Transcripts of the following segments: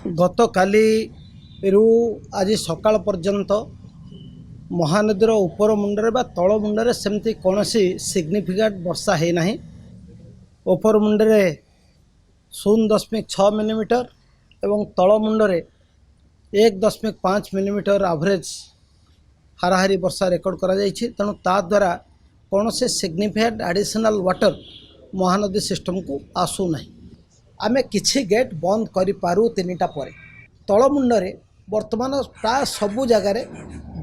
ଗତକାଲିରୁ ଆଜି ସକାଳ ପର୍ଯ୍ୟନ୍ତ ମହାନଦୀର ଉପର ମୁଣ୍ଡରେ ବା ତଳ ମୁଣ୍ଡରେ ସେମିତି କୌଣସି ସିଗ୍ନିଫିକାଣ୍ଟ ବର୍ଷା ହେଇନାହିଁ। ଉପର ମୁଣ୍ଡରେ 0.6 ମିଲିମିଟର ଏବଂ ତଳ ମୁଣ୍ଡରେ 1.5 ମିଲିମିଟର ଆଭରେଜ୍ ହାରାହାରି ବର୍ଷା ରେକର୍ଡ଼ କରାଯାଇଛି। ତେଣୁ ତା ଦ୍ୱାରା କୌଣସି ସିଗ୍ନିଫିକାଣ୍ଟ ଆଡ଼ିସନାଲ୍ ୱାଟର ମହାନଦୀ ସିଷ୍ଟମକୁ ଆସୁନାହିଁ। ଆମେ କିଛି ଗେଟ୍ ବନ୍ଦ କରିପାରୁ 3ଟା ପରେ। ତଳ ମୁଣ୍ଡରେ ବର୍ତ୍ତମାନ ପ୍ରାୟ ସବୁ ଜାଗାରେ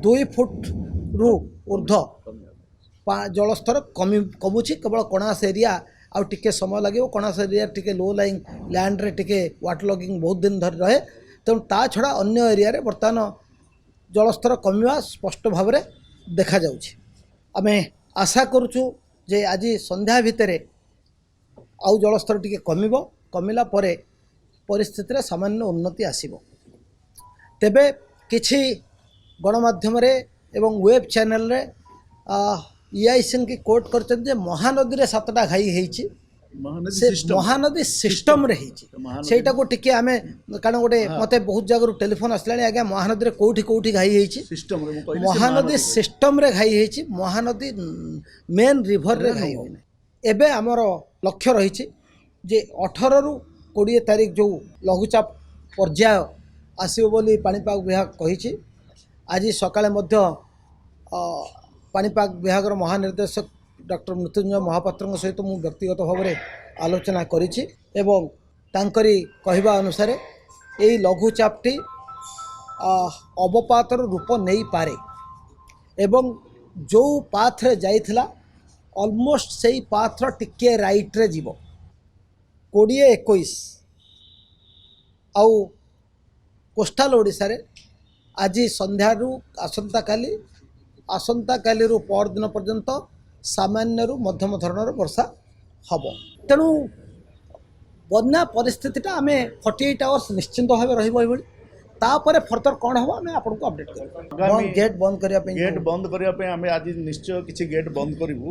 2 ଫୁଟରୁ ଉର୍ଦ୍ଧ୍ୱ ଜଳସ୍ତର କମୁଛି। କେବଳ କଣାସ ଏରିଆ ଆଉ ଟିକେ ସମୟ ଲାଗିବ। କଣାସ ଏରିଆ ଟିକେ ଲୋ ଲାଇଂ ଲ୍ୟାଣ୍ଡରେ ଟିକେ ୱାଟର ଲଗିଂ ବହୁତ ଦିନ ଧରି ରହେ। ତେଣୁ ତା ଛଡ଼ା ଅନ୍ୟ ଏରିଆରେ ବର୍ତ୍ତମାନ ଜଳସ୍ତର କମିବା ସ୍ପଷ୍ଟ ଭାବରେ ଦେଖାଯାଉଛି। ଆମେ ଆଶା କରୁଛୁ ଯେ ଆଜି ସନ୍ଧ୍ୟା ଭିତରେ ଆଉ ଜଳସ୍ତର ଟିକେ କମିବ। କମିଲା ପରେ ପରିସ୍ଥିତିରେ ସାମାନ୍ୟ ଉନ୍ନତି ଆସିବ। ତେବେ କିଛି ଗଣମାଧ୍ୟମରେ ଏବଂ ୱେବ୍ ଚ୍ୟାନେଲରେ ଇଆଇସିଙ୍କୁ କୋଟ୍ କରିଛନ୍ତି ଯେ ମହାନଦୀରେ ସାତଟା ଘାଇ ହେଇଛି। ମହାନଦୀ ସେ ସିଷ୍ଟମ। ମହାନଦୀ ସିଷ୍ଟମରେ ହେଇଛି। ମହାନଦୀ- ସେଇଟାକୁ ଟିକେ ଆମେ, କାରଣ ଗୋଟେ ମୋତେ ବହୁତ ଜାଗାରୁ ଟେଲିଫୋନ୍ ଆସିଲାଣି, ଆଜ୍ଞା, ମହାନଦୀରେ କୋଉଠି କୋଉଠି ଘାଇ ହେଇଛି? ସିଷ୍ଟମରେ ମୁଁ କହିଲି ସେ ମହାନଦୀ ସିଷ୍ଟମରେ ଘାଇ ହେଇଛି, ମହାନଦୀ ମେନ୍ ରିଭରରେ ଘାଇ ହୋଇନାହିଁ। ଏବେ ଆମର ଲକ୍ଷ୍ୟ ରହିଛି ଯେ 18ରୁ 20 ତାରିଖ ଯେଉଁ ଲଘୁଚାପ ପର୍ଯ୍ୟାୟ ଆସିବ ବୋଲି ପାଣିପାଗ ବିଭାଗ କହିଛି। ଆଜି ସକାଳେ ମଧ୍ୟ ପାଣିପାଗ ବିଭାଗର ମହାନିର୍ଦ୍ଦେଶକ ଡକ୍ଟର ମୃତ୍ୟୁଞ୍ଜୟ ମହାପାତ୍ରଙ୍କ ସହିତ ମୁଁ ବ୍ୟକ୍ତିଗତ ଭାବରେ ଆଲୋଚନା କରିଛି ଏବଂ ତାଙ୍କରି କହିବା ଅନୁସାରେ ଏଇ ଲଘୁଚାପଟି ଅବପାତର ରୂପ ନେଇପାରେ ଏବଂ ଯେଉଁ ପାଥରେ ଯାଇଥିଲା, ଅଲମୋଷ୍ଟ ସେଇ ପାଥର ଟିକିଏ ରାଇଟ୍ରେ ଯିବ। 20, 21 ଆଉ କୋଷ୍ଟାଲ ଓଡ଼ିଶାରେ ଆଜି ସନ୍ଧ୍ୟାରୁ ଆସନ୍ତାକାଲି, ଆସନ୍ତାକାଲିରୁ ପରଦିନ ପର୍ଯ୍ୟନ୍ତ ସାମାନ୍ୟରୁ ମଧ୍ୟମ ଧରଣର ବର୍ଷା ହେବ। ତେଣୁ ବନ୍ୟା ପରିସ୍ଥିତିଟା ଆମେ 48 ଆୱାର୍ସ ନିଶ୍ଚିନ୍ତ ଭାବେ ରହିବ ଏଇଭଳି। ତାପରେ ଫର୍ଦର କ'ଣ ହେବ, ଆମେ ଆପଣଙ୍କୁ ଅପଡ଼େଟ୍ କରିବୁ। ଆଗାମୀ ଗେଟ୍ ବନ୍ଦ କରିବା ପାଇଁ ଗେଟ୍ ବନ୍ଦ କରିବା ପାଇଁ ଆମେ ଆଜି ନିଶ୍ଚୟ କିଛି ଗେଟ୍ ବନ୍ଦ କରିବୁ।